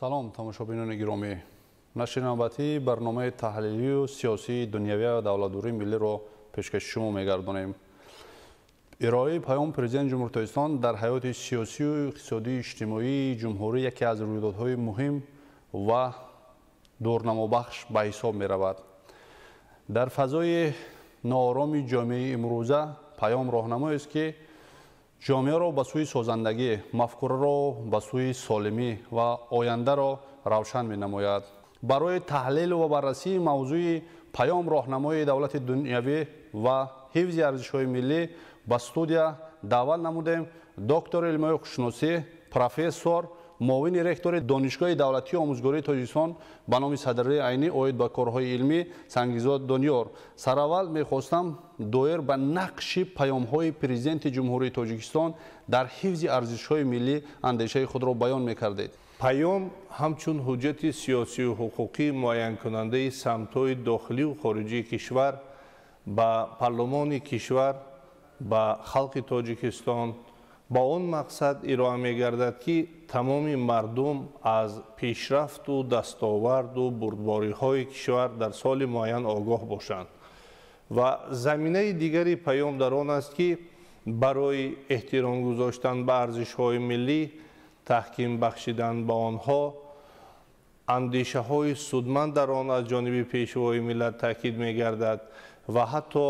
Салом, тамошобинони гиромӣ. Нашри навбатии барномаи таҳлилию сиёсии дунявия ва давлатдории миллиро пешкаши шумо мегардонем. Ироаи паём Президенти Ҷумҳурии Тоҷикистон дар ҳаёти сиёсию иқтисодию иҷтимоии ҷумҳурӣ яке аз рӯйдодҳои муҳим ва дурнамобахш ба ҳисоб меравад. Дар фазои ноороми ҷомеаи имрӯза паём роҳнамоест, ки ҷомеаро ба сӯи созандагӣ, мафкураро ба сӯи солимӣ ва ояндаро равшан менамояд. Барои таҳлил ва баррасии мавзӯи паём роҳнамои давлати дунявӣ ва ҳифзи арзишҳои миллӣ ба студия даъват намудем доктори илмҳои ҳуқуқшиносӣ, профессор, муовини ректори Донишгоҳи давлатии омӯзгории Тоҷикистон ба номи Садриддин Айнӣ оид ба корҳои илмӣ Сангизод Дониёр. Сараввал мехостам доир ба нақши паёмҳои Президенти Ҷумҳурии Тоҷикистон дар ҳифзи арзишҳои миллӣ андешаи худро баён мекардед. Паём ҳамчун ҳуҷҷати сиёсию ҳуқуқӣ, муайянкунандаи самтҳои дохилию хориҷии кишвар, ба парлумони кишвар, ба халқи Тоҷикистон ба он мақсад ироа мегардад, ки тамоми мардум аз пешрафту дастоварду бурдбориҳои кишвар дар соли муайян огоҳ бошанд. Ва заминаи дигари паём дар он аст, ки барои эҳтиром гузоштан ба арзишҳои миллӣ, таҳким бахшидан ба онҳо, андешаҳои судманд дар он аз ҷониби Пешвои миллат таъкид мегардад ва ҳатто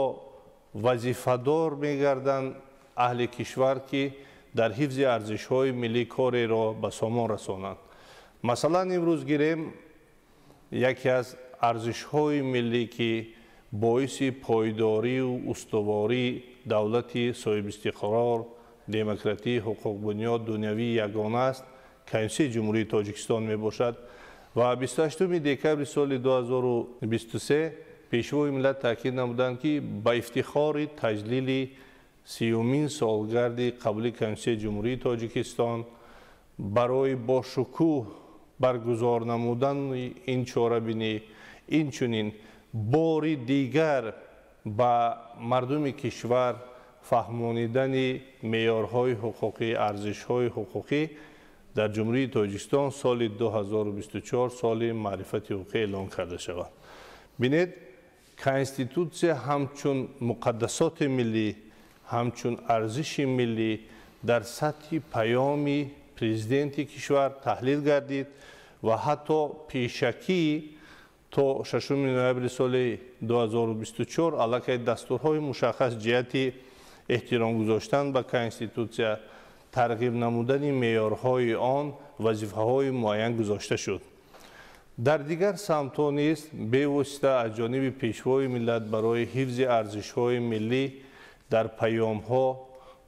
вазифадор мегарданд аҳли кишвар, ки дар ҳифзи арзишҳои миллӣ кореро ба сомон расонанд. Масалан, имрӯз гирем, яке аз арзишҳои миллӣ, ки боиси пойдорию устувории давлати соҳибистиқрор, демократӣ, ҳуқуқбунёд, дунявии ягона аст, Конститутсияи Ҷумҳурии Тоҷикистон мебошад. Ва 28 декабри соли 2023 Пешвои миллат таъкид намуданд, ки ба ифтихори таҷлили 30-умин солгарди қабули Конститутсияи Ҷумҳурии Тоҷикистон, барои бошукӯҳ баргузор намудани ин чорабинӣ, инчунин бори дигар ба мардуми кишвар фаҳмонидани меъёрҳои ҳуқуқӣ, арзишҳои ҳуқуқӣ, дар Ҷумҳурии Тоҷикистон соли 2024 соли маърифати ҳуқуқӣ эълон карда шавад. Бинед, Конститутсия ҳамчун муқаддасоти миллӣ, ҳамчун арзиши миллӣ дар сатҳи паёми президенти кишвар таҳлил гардид ва ҳатто пешакӣ то 6 ноябри соли 2024 аллакай дастурҳои мушаххас ҷиҳати эҳтиром гузоштан ба Конститутсия, тарғиб намудани меъёрҳои он, вазифаҳои муайян гузошта шуд. Дар дигар самтҳо низ бевосита аз ҷониби Пешвои миллат барои ҳифзи арзишҳои миллӣ дар паёмҳо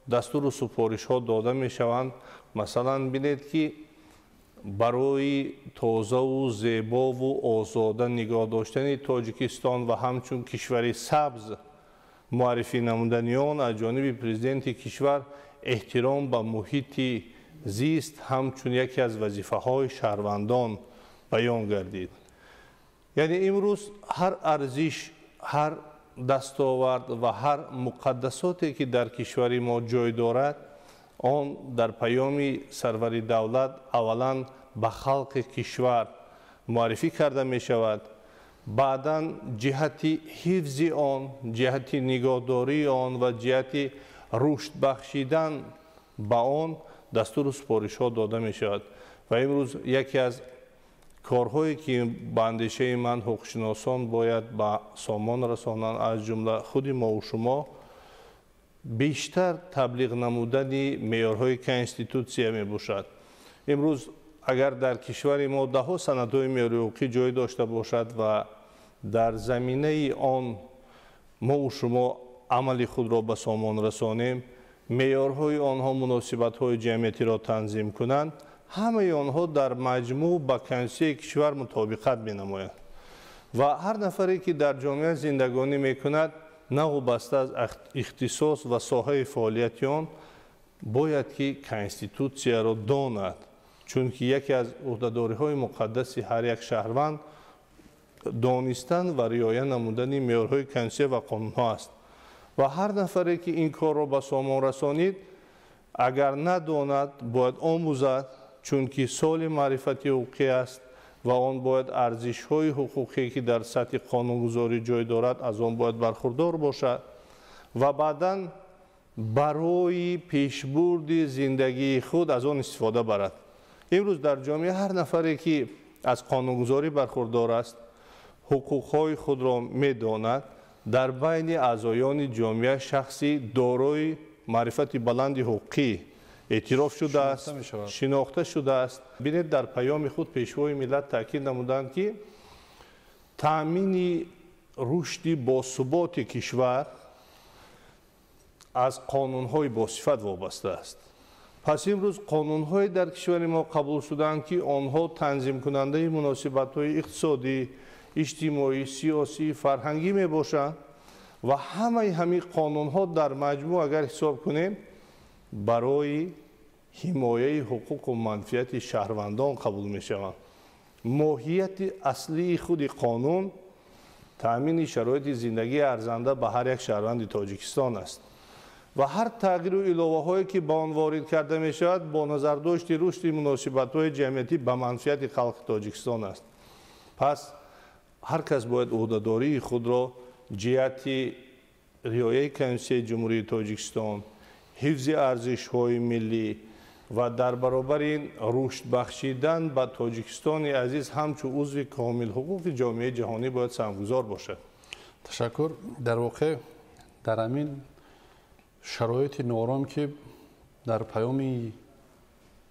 дастуру супоришҳо дода мешаванд. Масалан, бинед, ки барои тозаву зебову озода нигоҳ доштани Тоҷикистон ва ҳамчун кишвари сабз муаррифӣ намудани он аз ҷониби президенти кишвар эҳтиром ба муҳити зист ҳамчун яке аз вазифаҳои шаҳрвандон баён гардид. Яъне имрӯз ҳар арзиш, ҳар дастовард ва ҳар муқаддасоте, ки дар кишвари мо ҷой дорад, он дар паёми сарвари давлат аввалан ба халқи кишвар муаррифӣ карда мешавад, баъдан ҷиҳати ҳифзи он, ҷиҳати нигоҳдории он ва ҷиҳати рушд бахшидан ба он дастуру супоришҳо дода мешавад. Ва имрӯз яке аз корҳое, ки ба андешаи ман ҳуқуқшиносон бояд ба сомон расонанд, аз ҷумла худи мову шумо, бештар таблиғ намудани меъёрҳои Конститутсия мебошад. Имрӯз агар дар кишвари мо даҳҳо санадҳои меъёрии ҳуқуқӣ ҷой дошта бошад ва дар заминаи он мову шумо амали худро ба сомон расонем, меъёрҳои онҳо муносибатҳои ҷамъиятиро танзим кунанд, ҳамаи онҳо дар маҷмӯъ ба Конститутсияи кишвар мутобиқат менамоянд. Ва ҳар нафаре, ки дар ҷомеа зиндагонӣ мекунад, навобаста аз ихтисос ва соҳаи фаъолияти он, бояд ки Конститутсияро донад, чунки яке аз ӯҳдадориҳои муқаддаси ҳар як шаҳрванд донистан ва риоя намудани меъёрҳои Конститутсия ва қонунҳо аст. Ва ҳар нафаре, ки ин корро ба сомон расонид, агар надонад, бояд омӯзад. Чунки соли маърифати ҳуқуқӣ аст ва он бояд арзишҳои ҳуқуқӣ, ки дар сатҳи қонунгузорӣ ҷой дорад, аз он бояд бархурдор бошад ва баъдан барои пешбурди зиндагии худ аз он истифода барад. Имрӯз дар ҷомеа ҳар нафаре, ки аз қонунгузорӣ бархурдор аст, ҳуқуқҳои худро медонад, дар байни аъзоёни ҷомеа шахси дорои маърифати баланди ҳуқуқӣ эътироф шудааст, шинохта шудааст. Бинед, дар паёми худ Пешвои миллат таъкид намуданд, ки таъмини рушди босуботи кишвар аз қонунҳои босифат вобаста аст. Пас имрӯз қонунҳое дар кишвари мо қабул шуданд, ки онҳо танзимкунандаи муносибатҳои иқтисодӣ, иҷтимоӣ, сиёсӣ, фарҳангӣ мебошанд ва ҳамаи ҳамин қонунҳо дар маҷмӯъ агар ҳисоб кунем, барои ҳимояи ҳуқуқу манфиати шаҳрвандон қабул мешаванд. Моҳияти аслии худи қонун таъмини шароити зиндагии арзанда ба ҳар як шаҳрванди Тоҷикистон аст ва ҳар тағйиру иловаҳое, ки ба он ворид карда мешавад, бо назардошти рушди муносибатҳои ҷамъиятӣ ба манфиати халқи Тоҷикистон аст. Пас ҳар кас бояд ӯҳдадории худро ҷиҳати риояи Конститутсияи Ҷумҳурии Тоҷикистон, ҳифзи арзишҳои миллӣ ва дар баробари ин рушд бахшидан ба Тоҷикистони азиз ҳамчун узви комилҳуқуқи ҷомеаи ҷаҳонӣ бояд саҳмгузор бошад. Ташаккур. Дар воқеъ дар ҳамин шароити ноором, ки дар паёми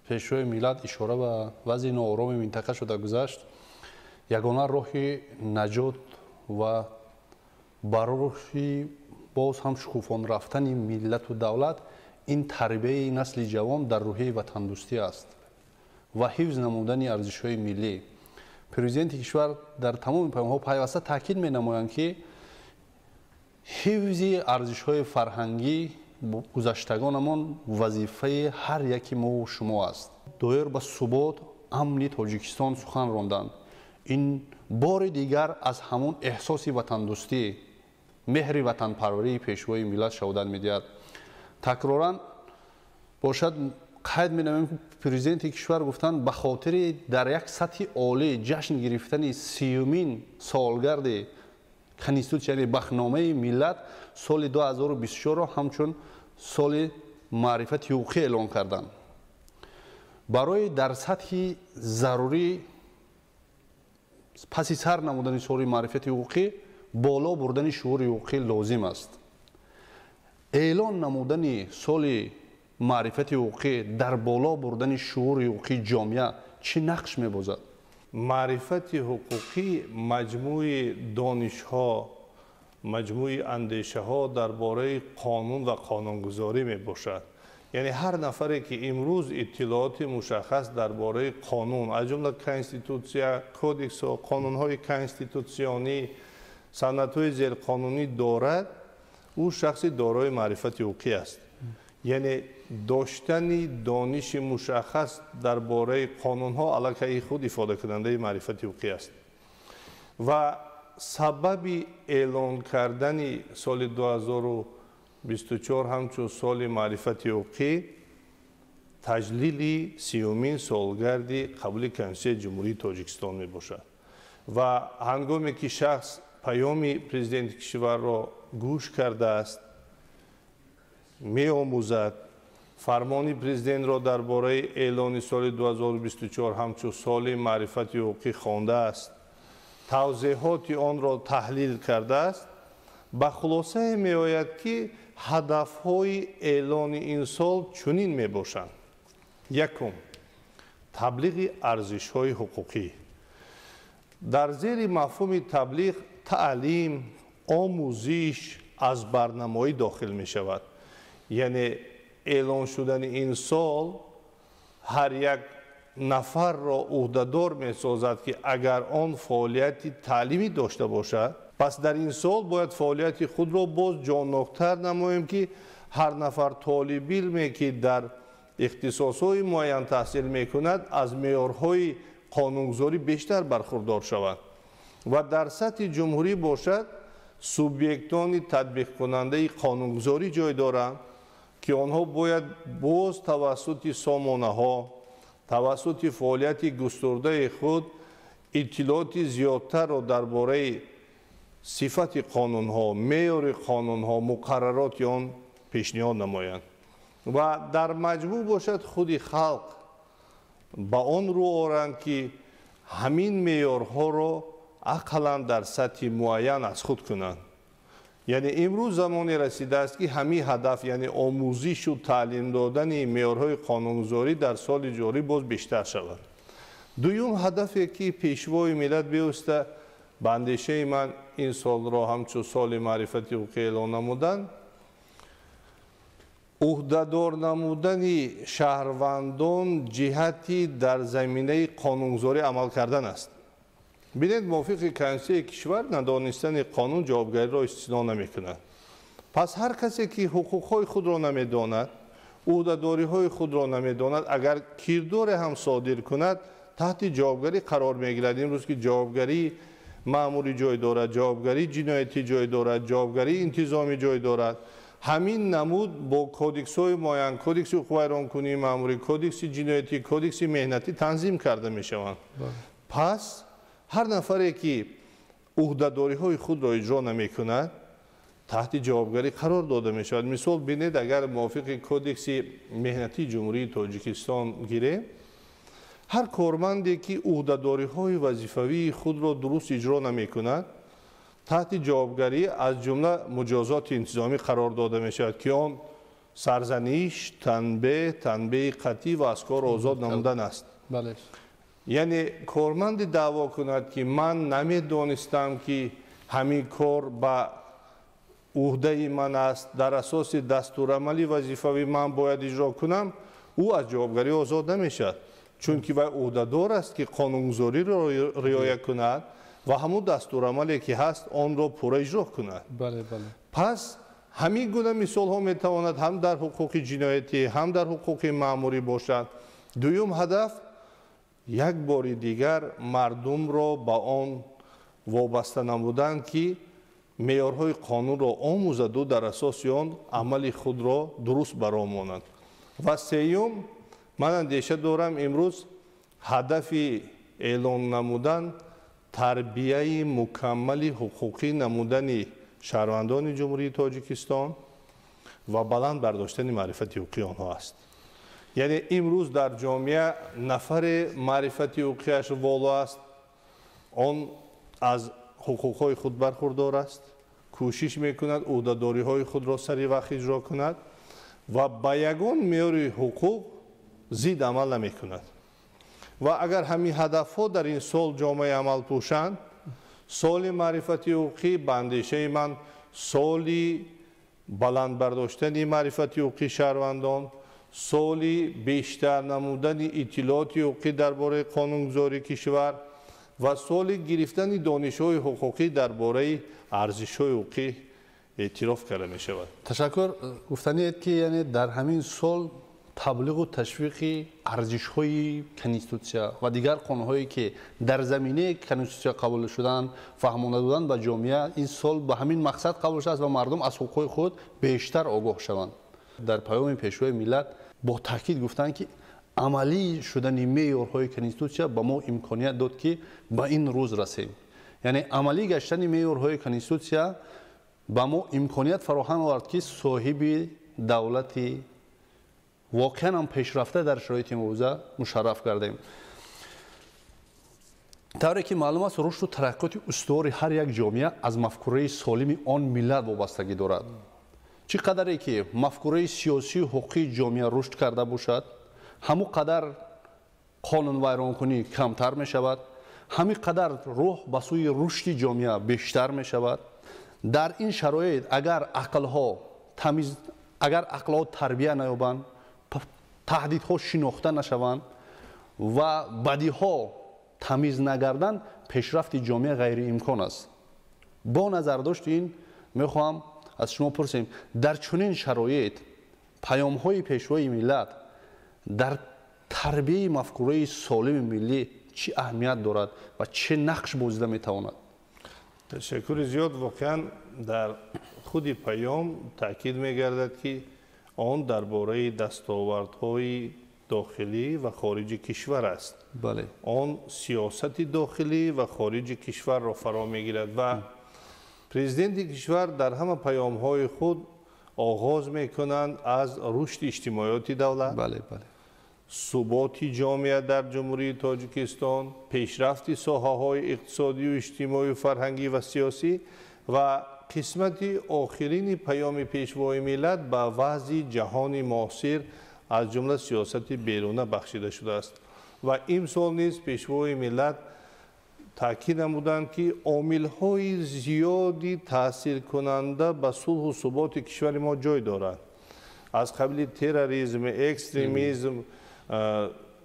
Пешвои миллат ишора ба вазъи ноороми минтақа шуда гузашт, ягона роҳи наҷот ва ба рӯҳи боз ҳам шукуфон рафтани миллату давлат ин тарбияи насли ҷавон дар рӯҳияи ватандӯстӣ аст ва ҳифз намудани арзишҳои миллӣ. Президенти кишвар дар тамоми паёмҳо пайваста таъкид менамоянд, ки ҳифзи арзишҳои фарҳангӣ гузаштагонамон вазифаи ҳар яки мову шумо аст. Доир ба субот, амни Тоҷикистон сухан ронданд. Ин бори дигар аз ҳамон эҳсоси ватандӯстӣ, меҳри ватанпарварии Пешвои миллат шаҳодат медиҳад. Такроран бошад қайд менамоем, ки президенти кишвар гуфтанд, ба хотири дар як сатҳи олӣ ҷашн гирифтани 30-умин солгарди Конститутсия, яъне бахтномаи миллат, соли 2024-ро ҳамчун соли маърифати ҳуқуқӣ эълон карданд. Барои дар сатҳи зарурӣ паси сар намудани соли маърифати ҳуқуқӣ боло бурдани шуури ҳуқуқӣ лозим аст. Эълон намудани соли маърифати ҳуқуқӣ дар боло бурдани шуури ҳуқуқии ҷомеа чӣ нақш мебозад? Маърифати ҳуқуқӣ маҷмӯи донишҳо, маҷмӯи андешаҳо дар бораи қонун ва қонунгузорӣ мебошад. Яъне ҳар нафаре, ки имрӯз иттилооти мушаххас дар бораи қонун, аз ҷумла конститутсия, кодексҳо, қонунҳои конститутсионӣ, санадҳои зерқонунӣ дорад, ӯ шахси дорои маърифати ҳуқуқӣ аст. Яъне доштани дониши мушаххас дар бораи қонунҳо аллакай худ ифодакунандаи маърифати ҳуқуқӣ аст. Ва сабаби эълон кардани соли 2024 ҳамчун соли маърифати ҳуқуқӣ таҷлили 30-умин солгарди қабули Конститутсияи Ҷумҳурии Тоҷикистон мебошад. Ва ҳангоме ки шахс паёми президенти кишварро гӯш кардааст, меомӯзад, фармони президентро дар бораи эълони соли 2024 ҳамчун соли маърифати ҳуқуқӣ хондааст, тавзеҳоти онро таҳлил кардааст, ба хулосае меояд, ки ҳадафҳои эълони ин сол чунин мебошанд. Якум, таблиғи арзишҳои ҳуқуқӣ. Дар зери мафҳуми таблиғ таълим, омӯзиш аз барнамоӣ дохил мешавад. Яъне эълон шудани ин сол ҳар як нафарро ӯҳдадор месозад, ки агар он фаъолияти таълимӣ дошта бошад, пас дар ин сол бояд фаъолияти худро боз ҷонноктар намоем, ки ҳар нафар толибилме, ки дар ихтисосҳои муайян таҳсил мекунад, аз меъёрҳои қонунгузорӣ бештар бархурдор шавад. Ва дар сатҳи ҷумҳурӣ бошад, субъектони татбиқкунандаи қонунгузорӣ ҷой доранд, ки онҳо бояд боз тавассути сомонаҳо, тавассути фаъолияти густурдаи худ иттилооти зиёдтарро дар бораи сифати қонунҳо, меъёри қонунҳо, муқаррароти он пешниҳод намоянд ва дар маҷмӯъ бошад худи халқ ба он рӯ оранд, ки ҳамин меъёрҳоро ақаллан дар сатҳи муайян аз худ кунанд. Яъне имрӯз замоне расидааст, ки ҳамин ҳадаф, яъне омӯзишу таълим додани меъёрҳои қонунгузорӣ дар соли ҷорӣ боз бештар шавад. Дуюм ҳадафе, ки Пешвои миллат беоста ба андешаи ман ин солро ҳамчун соли маърифати ҳуқуқӣ эълон намуданд, ӯҳдадор намудани шаҳрвандон ҷиҳати дар заминаи қонунгузорӣ амал кардан аст. Бинед, мувофиқи Конститутсияи кишвар надонистани қонун ҷавобгариро истисно намекунад. Пас ҳар касе, ки ҳуқуқҳои худро намедонад, ӯҳдадориҳои худро намедонад, агар кирдоре ҳам содир кунад, таҳти ҷавобгарӣ қарор мегирад. Имрӯз ки ҷавобгарии маъмурӣ ҷой дорад, ҷавобгарии ҷиноятӣ ҷой дорад, ҷавобгарии интизомӣ ҷой дорад, ҳамин намуд бо кодексҳои муайян, кодекси ҳуқуқвайронкунии маъмурӣ, кодекси ҷиноятӣ, кодекси меҳнатӣ танзим карда мешаванд. Пас ҳар нафаре, ки ӯҳдадориҳои худро иҷро намекунад, таҳти ҷавобгарӣ қарор дода мешавад. Мисол бинед, агар мувофиқи кодекси меҳнатии Ҷумҳурии Тоҷикистон гирем, ҳар корманде, ки ӯҳдадориҳои вазифавии худро дуруст иҷро намекунад, таҳти ҷавобгарӣ аз ҷумла муҷозоти интизомӣ қарор дода мешавад, ки он сарзаниш, танбеҳ, танбеҳи қатъӣ ва аз кор озод намудан аст. Яъне корманде даъво кунад, ки ман намедонистам, ки ҳамин кор ба ӯҳдаи ман аст, дар асоси дастурамали вазифавӣ ман бояд иҷро кунам, ӯ аз ҷавобгарӣ озод намешавад, чунки вай ӯҳдадор аст, ки қонунгузориро риоя кунад ва ҳамун дастурамале, ки ҳаст, онро пурра иҷро кунад. Пас ҳамин гуна мисолҳо метавонад ҳам дар ҳуқуқи ҷиноятӣ, ҳам дар ҳуқуқи маъмурӣ бошад. Дуюм ҳадаф як бори дигар мардумро ба он вобаста намудан, ки меъёрҳои қонунро омӯзаду дар асоси он амали худро дуруст баромонад. Ва сеюм, ман андеша дорам, имрӯз ҳадафи эълон намудан тарбияи мукаммали ҳуқуқӣ намудани шаҳрвандони Ҷумҳурии Тоҷикистон ва баланд бардоштани маърифати ҳуқуқии онҳо аст. Яъне имрӯз дар ҷомеа нафаре маърифати ҳуқуқиаш воло аст, он аз ҳуқуқҳои худ бархурдор аст, кӯшиш мекунад ӯҳдадориҳои худро сари вақт иҷро кунад ва ба ягон меъёри ҳуқуқ зид амал намекунад. Ва агар ҳамин ҳадафҳо дар ин сол ҷомаи амал пӯшанд, соли маърифати ҳуқуқӣ ба андешаи ман соли баланд бардоштани маърифати ҳуқуқии шаҳрвандон, соли бештар намудани иттилооти ҳуқуқӣ дар бораи қонунгузории кишвар ва соли гирифтани донишҳои ҳуқуқӣ дар бораи арзишҳои ҳуқуқӣ эътироф карда мешавад. Ташаккур. Гуфтаниед, ки яъне дар ҳамин сол таблиғу ташвиқи арзишҳои конститутсия ва дигар қонунҳое, ки дар заминаи конститутсия қабул шуданд, фаҳмонда додан ба ҷомеа ин сол ба ҳамин мақсад қабул шудааст ва мардум аз ҳуқуқҳои худ бештар огоҳ шаванд. Дар паёми Пешвои миллат бо таъкид гуфтанд, ки амалӣ шудани меъёрҳои конститутсия ба мо имконият дод, ки ба ин рӯз расем. Яъне амалӣ гаштани меъёрҳои конститутсия ба мо имконият фароҳам овард, ки соҳиби давлати воқеан ҳам пешрафта дар шароити имрӯза мушарраф гардем. Тавре ки маълум аст, рушду тараққиёти устувори ҳар як ҷомеа аз мафкураи солими он миллат вобастагӣ дорад. Чӣ қадаре ки мафкураи сиёсию ҳуқуқии ҷомеа рушд карда бошад, ҳамон қадар қонунвайронкунӣ камтар мешавад, ҳамин қадар рӯҳ ба сӯи рушди ҷомеа бештар мешавад. Дар ин шароит агар ақлҳо тамиз, агар ақлҳо тарбия наёбанд, таҳдидҳо шинохта нашаванд ва бадиҳо тамиз нагарданд, пешрафти ҷомеа ғайриимкон аст. Бо назардошти ин мехоҳам аз шумо пурсем, дар чунин шароит паёмҳои Пешвои миллат дар тарбияи мафкураи солими миллӣ чӣ аҳамият дорад ва чӣ нақш бозида метавонад? Ташаккури зиёд. Воқеан, дар худи паём таъкид мегардад, ки он дар бораи дастовардҳои дохилӣ ва хориҷи кишвар аст. Бале. Он сиёсати дохилӣ ва хориҷи кишварро фаро мегирад ва президенти кишвар дар ҳама паёмҳои худ оғоз мекунанд аз рушди иҷтимоиёти давлат. Бале, бале. Суботи ҷомеа дар Ҷумҳурии Тоҷикистон, пешрафти соҳаҳои иқтисодию иҷтимоию фарҳангӣ ва сиёсӣ ва қисмати охирини паёми Пешвои миллат ба вазъи ҷаҳони муосир, аз ҷумла сиёсати беруна бахшида шудааст. Ва имсол низ Пешвои миллат таъкид намуданд, ки омилҳои зиёди таъсиркунанда ба сулҳу суботи кишвари мо ҷой дорад, аз қабили терроризм, экстремизм,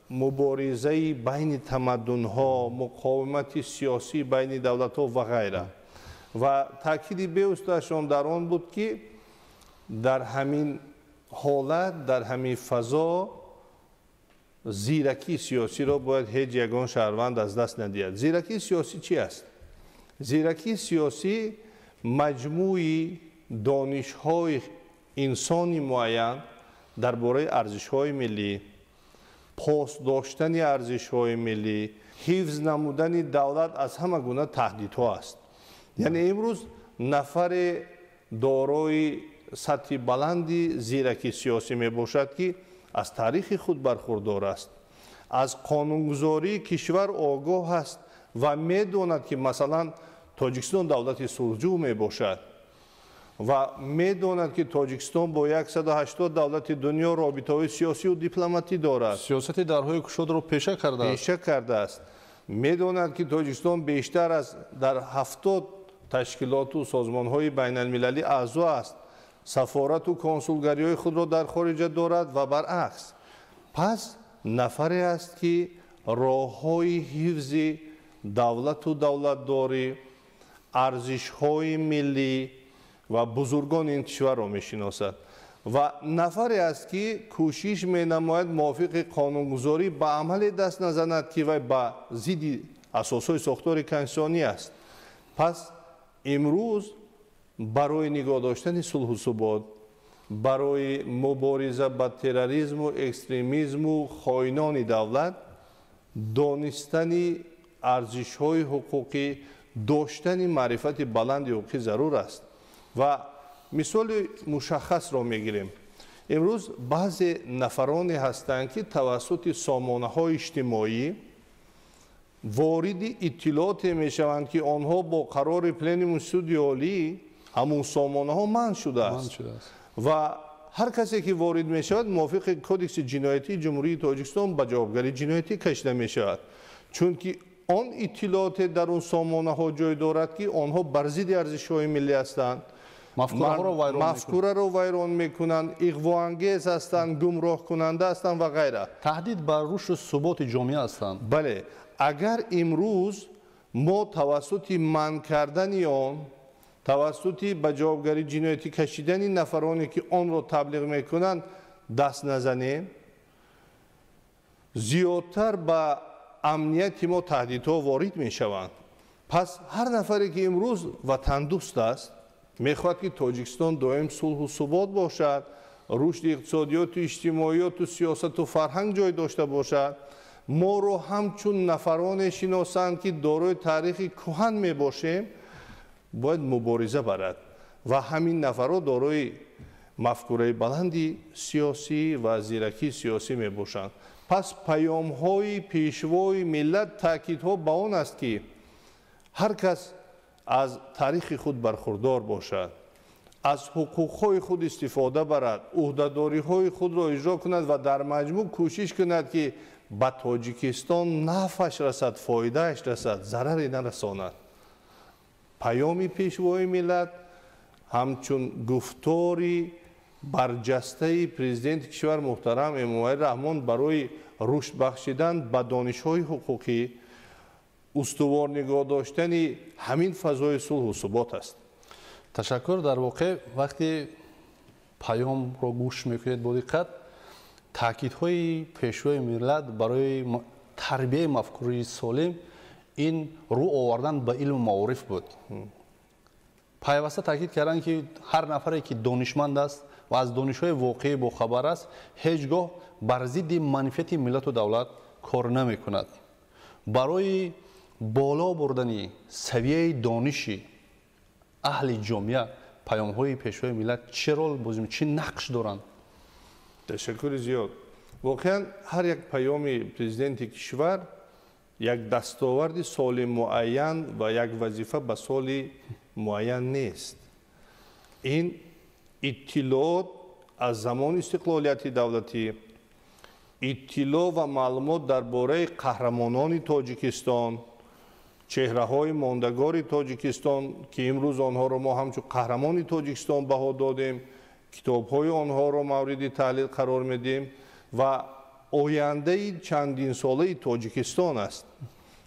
муборизаи байни тамаддунҳо, муқовимати сиёсӣ байни давлатҳо ва ғайра. Ва таъкиди беустаашон дар он буд, ки дар ҳамин ҳолат, дар ҳамин фазо зиракии сиёсиро бояд ҳеҷ ягон шаҳрванд аз даст надиҳад. Зиракии сиёсӣ чи аст? Зиракии сиёсӣ маҷмӯи донишҳои инсони муайян дар бораи арзишҳои миллӣ, пос доштани арзишҳои миллӣ, ҳифз намудани давлат аз ҳама гуна таҳдидҳо аст. Яъне имрӯз нафаре дорои сатҳи баланди зиракии сиёсӣ мебошад, ки аз таърихи худ бархурдор аст, аз қонунгузории кишвар огоҳ аст ва медонад, ки масалан Тоҷикистон давлати сулҳҷӯ мебошад ва медонад, ки Тоҷикистон бо 180 давлати дунё робитаҳои сиёсию дипломатӣ дорад. Сиёсати дарҳои кушодро пеша кардааст. Пеша кардааст. Медонад, ки Тоҷикистон бештар аз дар 70 ташкилоту созмонҳои байналмилалӣ аъзо аст, сафорату консулгариҳои худро дар хориҷа дорад ва баръакс. Пас нафаре аст, ки роҳҳои ҳифзи давлату давлатдорӣ, арзишҳои миллӣ ва бузургони ин кишварро мешиносад ва нафаре аст, ки кӯшиш менамояд мувофиқи қонунгузорӣ ба амале даст назанад, ки вай ба зидди асосҳои сохтори конститутсионӣ аст. Пас имрӯз барои нигоҳ доштани сулҳу субот, барои мубориза ба терроризму экстремизму хоинони давлат, донистани арзишҳои ҳуқуқӣ, доштани маърифати баланди ҳуқуқӣ зарур аст. Ва мисоли мушаххасро мегирем. Имрӯз баъзе нафароне ҳастанд, ки тавассути сомонаҳои иҷтимоӣ вориди иттилооте мешаванд, ки онҳо бо қарори пленуми суди олӣ ҳамун сомонаҳо манъ шудааст ва ҳар касе ки ворид мешавад, мувофиқи кодекси ҷиноятии Ҷумҳурии Тоҷикистон ба ҷавобгарии ҷиноятӣ кашида мешавад, чунки он иттилооте дар он сомонаҳо ҷой дорад, ки онҳо бар зидди арзишҳои миллӣ ҳастанд, мафкураро вайрон мекунанд, иғвоангез ҳастанд, гумроҳкунанда ҳастанд ва ғайра. Таҳдид бар рушду суботи ҷомеа ҳастанд. Бале, агар имрӯз мо тавассути манъ кардани он, тавассути ба ҷавобгарии ҷиноятӣ кашидани нафароне, ки онро таблиғ мекунанд, даст назанем, зиёдтар ба амнияти мо таҳдидҳо ворид мешаванд. Пас ҳар нафаре, ки имрӯз ватандӯст аст, мехоҳад, ки Тоҷикистон доим сулҳу субот бошад, рушди иқтисодиёту иҷтимоиёту сиёсату фарҳанг ҷой дошта бошад, моро ҳамчун нафароне шиносанд, ки дорои таърихи кӯҳан мебошем, бояд мубориза барад ва ҳамин нафарҳо дорои мафкураи баланди сиёсӣ ва зиракии сиёсӣ мебошанд. Пас паёмҳои Пешвои миллат таъкидҳо ба он аст, ки ҳар кас аз таърихи худ бархурдор бошад, аз ҳуқуқҳои худ истифода барад, ӯҳдадориҳои худро иҷро кунад ва дар маҷмӯъ кӯшиш кунад, ки ба Тоҷикистон нафъаш расад, фоидааш расад, зараре нарасонад. Паёми Пешвои миллат ҳамчун гуфтори барҷастаи президенти кишвар муҳтарам Эмомалӣ Раҳмон барои рушд бахшидан ба донишҳои ҳуқуқӣ, устувор нигоҳ доштани ҳамин фазои сулҳу субот аст. Ташаккур. Дар воқеъ вақте паёмро гӯш мекунед бо диққат, таъкидҳои Пешвои миллат барои тарбияи мафкураи солим ин рӯ овардан ба илму маориф буд. Пайваста таъкид карданд, ки ҳар нафаре, ки донишманд аст ва аз донишҳои воқеӣ бохабар аст, ҳеҷ гоҳ бар зидди манфиати миллату давлат кор намекунад. Барои боло бурдани савияи дониши аҳли ҷомеа паёмҳои Пешвои миллат чӣ рол бозӣ, чӣ нақш доранд? Ташаккури зиёд. Воқеан, ҳар як паёми президенти кишвар як дастоварди соли муайян ва як вазифа ба соли муайян нест. Ин иттилоот аз замони истиқлолияти давлатӣ, иттилоъ ва маълумот дар бораи қаҳрамонони Тоҷикистон, чеҳраҳои мондагори Тоҷикистон, ки имрӯз онҳоро мо ҳамчун қаҳрамони Тоҷикистон баҳо додем, китобҳои онҳоро мавриди таҳлил қарор медиҳем ва ояндаи чандинсолаи Тоҷикистон аст.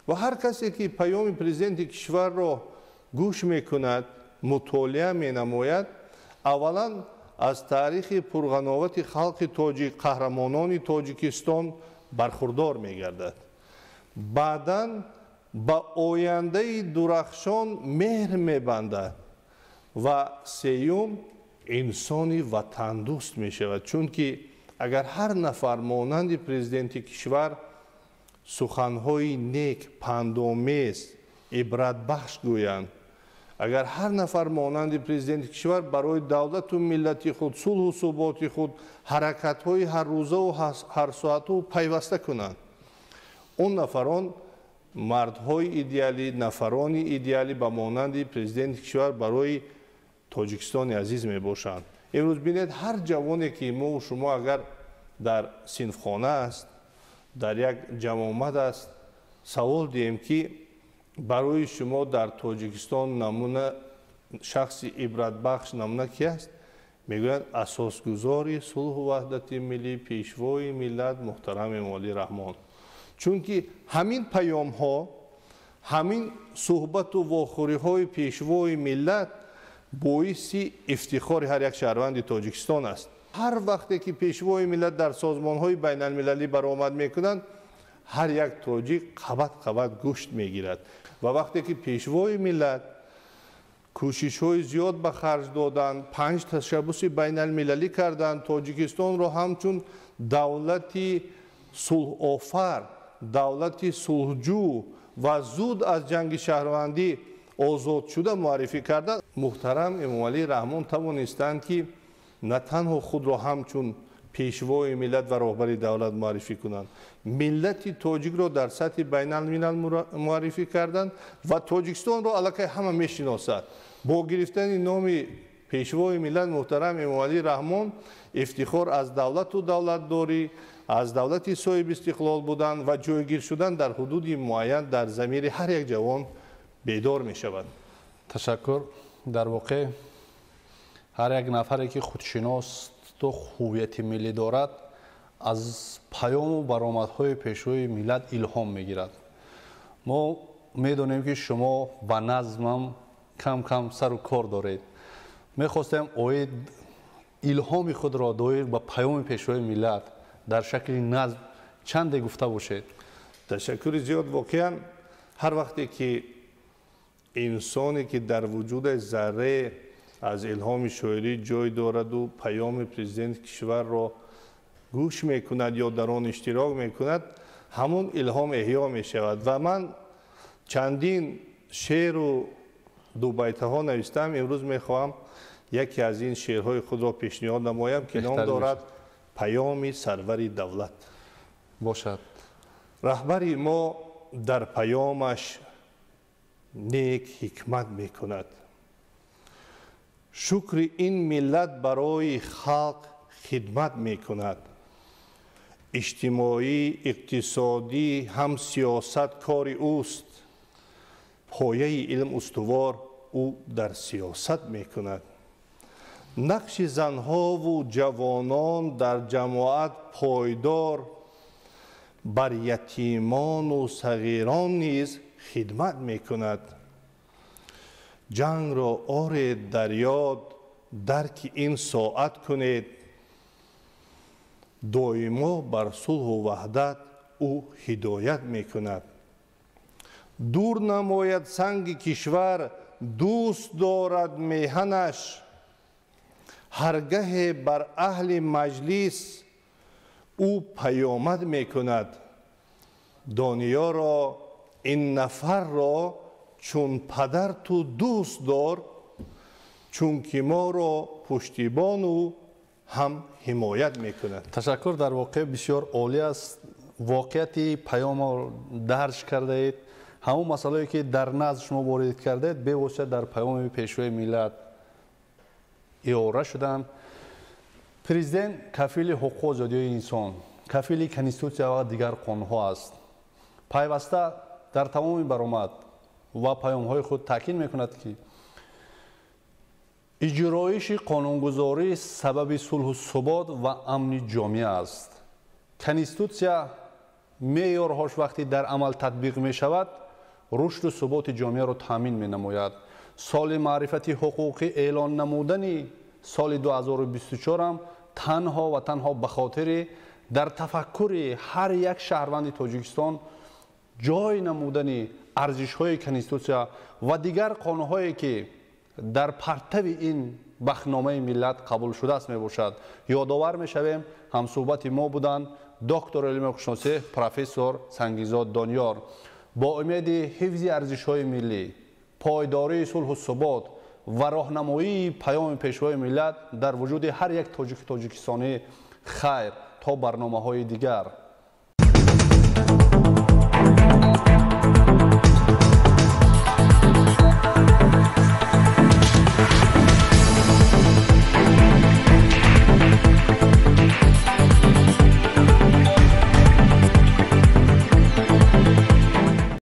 Ва ҳар касе ки паёми президенти кишварро гӯш мекунад, мутолиа менамояд, аввалан аз таърихи пурғановати халқи тоҷик, қаҳрамонони Тоҷикистон бархурдор мегардад. Баъдан ба ояндаи дурахшон меҳр мебандад ва сеюм, инсони ватандӯст мешавад. Чунки агар ҳар нафар монанди президенти кишвар суханҳои нек, пандомез, ибратбахш гӯянд, агар ҳар нафар монанди президенти кишвар барои давлату миллати худ, сулҳу суботи худ ҳаракатҳои ҳаррӯзаву ҳарсоату пайваста кунанд, он нафарон мардҳои идеалӣ, нафарони идеалӣ ба монанди президенти кишвар барои Тоҷикистони азиз мебошанд. Имрӯз бинед, ҳар ҷавоне ки мову шумо агар дар синфхона аст, дар як ҷамъомад аст, савол диҳем, ки барои шумо дар Тоҷикистон намуна, шахси ибратбахш намуна ки аст, мегӯянд: асосгузори сулҳу ваҳдати миллӣ, Пешвои миллат муҳтарам Эмомалӣ Раҳмон. Чунки ҳамин паёмҳо, ҳамин суҳбату вохӯриҳои Пешвои миллат боиси ифтихори ҳар як шаҳрванди Тоҷикистон аст. Ҳар вақте ки Пешвои миллат дар созмонҳои байналмилалӣ баромад мекунанд, ҳар як тоҷик қабат қабат гӯшт мегирад. Ва вақте ки Пешвои миллат кӯшишҳои зиёд ба харҷ доданд, 5 ташаббуси байналмилалӣ карданд, Тоҷикистонро ҳамчун давлати сулҳофар, давлати сулҳҷӯ ва зуд аз ҷанги шаҳрвандӣ озодшуда муаррифӣ карданд, муҳтарам Эмомалӣ Раҳмон тавонистанд, ки на танҳо худро ҳамчун Пешвои миллат ва роҳбари давлат муаррифӣ кунанд, миллати тоҷикро дар сатҳи байналмилал муаррифӣ карданд ва Тоҷикистонро аллакай ҳама мешиносад. Бо гирифтани номи Пешвои миллат муҳтарам Эмомалӣ Раҳмон ифтихор аз давлату давлатдорӣ, аз давлати соҳибистиқлол будан ва ҷойгир шудан дар ҳудуди муайян дар замири ҳар як ҷавон бедор мешавад. Ташаккур. Дар воқеъ, ҳар як нафаре ки худшиносу ҳувияти миллӣ дорад, аз паёму баромадҳои Пешвои миллат илҳом мегирад. Мо медонем, ки шумо ба назмам кам кам сару кор доред. Мехостем оид илҳоми худро доир ба паёми Пешвои миллат дар шакли назм чанде гуфта бошед. Ташаккури зиёд. Воқеан, ҳар вақте ки инсоне ки дар вуҷудаш зарре аз илҳоми шоирӣ ҷой дораду паёми президенти кишварро гӯш мекунад ё дар он иштирок мекунад, ҳамон илҳом эҳё мешавад. Ва ман чандин шеъру дубайтаҳо навиштам. Имрӯз мехоҳам яке аз ин шеърҳои худро пешниҳод намоям, ки ном дорад «Паёми сарвари давлат». Бошад. Раҳбари мо дар паёмаш нек ҳикмат мекунад, шукри ин миллат барои халқ хидмат мекунад. Иҷтимоӣ, иқтисодӣ ҳам сиёсат кори ӯст, пояи илм устувор ӯ дар сиёсат мекунад. Нақши занҳову ҷавонон дар ҷамоат пойдор, бар ятимону сағирон низ хидмат мекунад. Ҷангро оред дар ёд, дарки ин соат кунед, доимо бар сулҳу ваҳдат ӯ ҳидоят мекунад. Дур намояд санги кишвар, дӯст дорад меҳанаш. Ҳаргаҳе бар аҳли маҷлис ӯ паёмад мекунад, Дониёро ин нафарро чун падар ту дӯст дор, чунки моро пуштибону ҳам ҳимоят мекунад. Ташаккур, дар воқеъ бисёр олӣ аст. Воқеияти паёмро дарҷ кардаед. Ҳамон масъалае ки дар назд шумо ворид кардаед, бевосита дар паёми Пешвои миллат иора шуданд. Президент кафили ҳуқуқу озодиҳои инсон, кафили конститутсия ва дигар қонунҳо аст. Пайваста дар тамоми баромад ва паёмҳои худ таъкид мекунад, ки иҷроиши қонунгузорӣ сабаби сулҳу субот ва амни ҷомеа аст. Конститутсия меъёрҳош вақте дар амал татбиқ мешавад, рушду суботи ҷомеаро таъмин менамояд. Соли маърифати ҳуқуқӣ эълон намудани соли 2024 танҳо ва танҳо ба хотири дар тафаккури ҳар як шаҳрванди Тоҷикистон ҷой намудани арзишҳои конститутсия ва дигар қонунҳое ки дар партави ин бахтномаи миллат қабул шудааст мебошад. Ёдовар мешавем, ҳамсӯҳбати мо буданд доктори илми ҳуқуқшиносӣ, профессор Сангинзод Дониёр. Бо умеди ҳифзи арзишҳои миллӣ, пойдории сулҳу субот ва роҳнамоии паёми Пешвои миллат дар вуҷуди ҳар як тоҷику тоҷикистонӣ, хайр, то барномаҳои дигар.